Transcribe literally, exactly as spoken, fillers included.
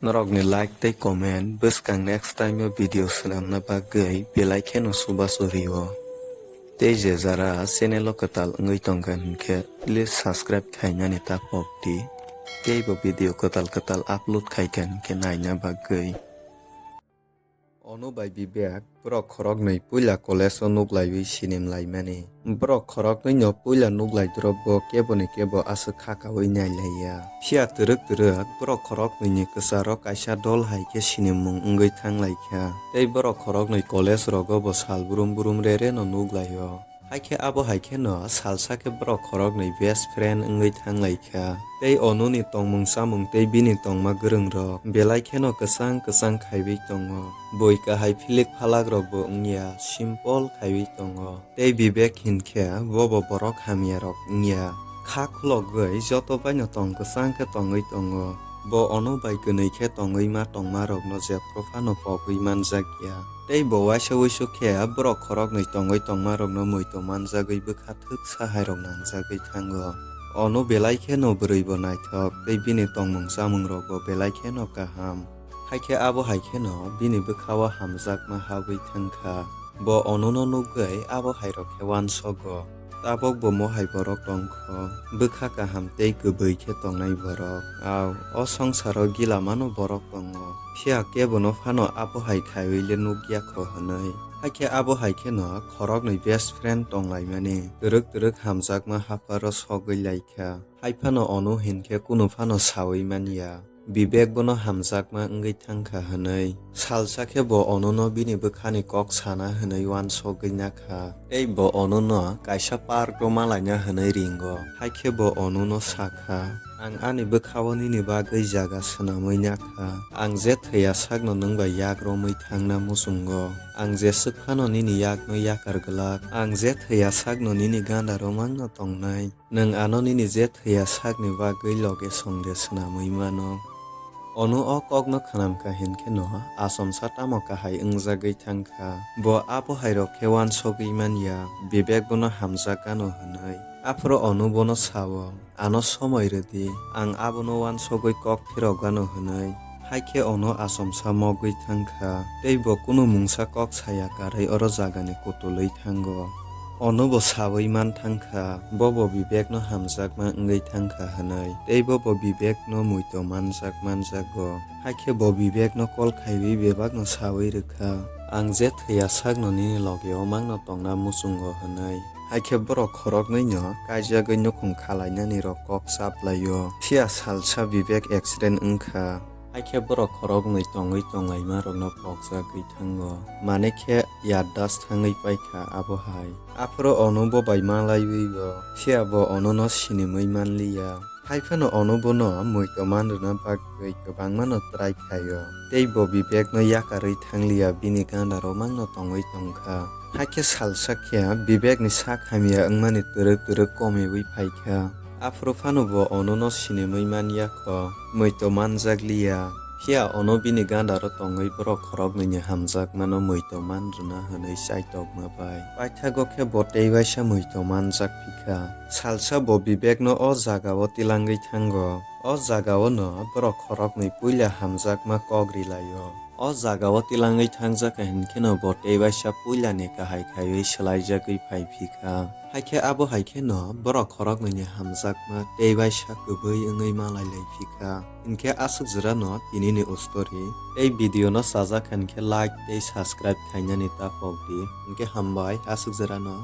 Norokni like tei comment bwskang next time o video swnamna bagwi belai kheno chubachu rio. Tei je jara channel o kwtal wngwi tongkha hinkhe please subscribe khainani ta pokdi. Tei bo video kwtal kwtal upload khaikha hinkhe naina bagwi. Onu bai Bibek borok khoroknwi puila college o nuklaiwi sinimlaimani. Borok khoroknwi no puila nuklai drop bo kebo ni kebo aswk khakaui nailaiya. Phiya twrwk twrwk borok khoroknwi ni kwcharo kaisa dol hai khe sinimung wngwi thanglaikha. Tei borok khoroknwi college rogo bo sal brum brum re re no nuklaio. Haikhe abo hai kheno salsa khe borok khoroknwi best friend wngwi thanglaikha. Tei Onuni tongmung chamung tei bini tongma gwrwng rok belai kheno kwchang kwchang khaiwi tongo. Bui kahai philik phalak rok bo wngya, simple khaiwi tongo. Tei Bibek hinkhe bobo borok hamya rok wngya. Kha khulogwi joto baino tong kwchang khe tongwi tongo. Bo Onu bai kwnwi khe tongwi ma tongma rokno jephru phano pogwi manjakya. Tei bo waisa wuisu khe borok khoroknwi tongwi tongma rokno muitu manjagwi bwkha thwksa hai rok nangjagwi thango. Onu belai kheno bwrwi bo naithok tei bini tongmung chamung rok bo belai kheno kaham. Haikhe abo hai kheno bini bwkha o hamjakma habwi thangkha. Bo Onuno nukgwi abo hai rok khe uansogo. Tabok bo mohai borok tongkho, bwkha kaham tei kwbwi khe tongnai borok. Au, o songsaro gila mano borok tongo. Phiya kebono phano abo hai khaiwi le nukya kho hwnwi. Haikhe abo hai kheno khoroknwi best friend tonglaimani twrwk twrwk hamjakma hapharo sogwi laikha. Haiphano Onu hinkhe kunu phano saui manya. Bibek bono hamjakma wngwi thangkha hwnwi. Salsa khe bo Onuno bini bwkhani kok sana hwnwi uansogwi nakha. Tei bo Onuno kaisa park o malaina hwnwi ringo. Haikhe bo Onuno sakha, "Ang ani bwkhao nini bagwi jaga swnamwi nakha. Ang je thwiya sakno nwng bai yak romwi thangna muchungo. Ang jeswk phano nini yakno yakar glak. Ang je thwiya sakno nini ganda romangno tongnai." Nwng ano nini je thwiya sakni bagwi loge songde swnamwi mano. Onu o kokno khwnamkha hinkheno achomsa tamo kahai wngjagwi thangkha. Bo abo hairok khe uansogwi manya, Bibek bono hamjak gano hwnwi. Aphuru Onu bono sao, "Ano somoi rwdi, ang abono uansogwi kok phirok gano," hwnwi. Haikhe Onu achomsa mogwi thangkha, tei bo kunu mungsa kok saya karwi oro jagani kutulwi thango. Onu bo saui man thangkha, bobo Bibekno hamjakma wngwi thangkha hwnwi, tei bobo Bibekno muito manjak manjago. Haikhe bo Bibekno call khaiwi bebakno saui rwkha, "Ang je thwiya sakno nini loge o mangno tongna muchungo," hwnwi. Haikhe borok khoroknwino kaijagwi nukhung khalainani rok kok chaplaio. Phiya salsa Bibek accident wngkha. Haikhe borok khoroknwi tongwi tonglaima rokno pokjagwi thango. Mane khe yaddas thangwi paikha abo hai. Aphuru Onu bo bai malaiwi bo. Phiya bo Onuno sinimwi manliya. Haiphano Onu bono muito man rwna bagwi kwbangmano try khaio. Tei bo Bibekno yakarwi thangliya, bini ganda romangno tongwi tongkha. Haikhe salsa khe Bibekni sak hamya wngmani twrwk twrwk komiwi phaikha. Aphuru phano bo Onuno sinimwi manya kho, muito manjak liya. Phiya Onu bini gandaro tongwi borok khoroknwini hamjakmano muito man rwna hwnwi chaitokma bai. Paithago khe bo tei waisa muito manjak phikha. Salsa bo Bibekno o jagao tilangwi thango. O jagao no borok khoroknwi puila hamjakma kok rilaio. O jagao tilangwi thangjak hinkheno bo tei waisa puilani kahai khaiwi swlaijagwi phai phikha. Haikhe abo hai kheno borok khoroknwini hamjakma tei waisa kwbwi wngwi malailai phikha. Hinkhe aswk jora no tinini o story. Tei video no chajak hinkhe like tei subscribe khainani ta pokdi. Hinkhe hambai aswk jora no.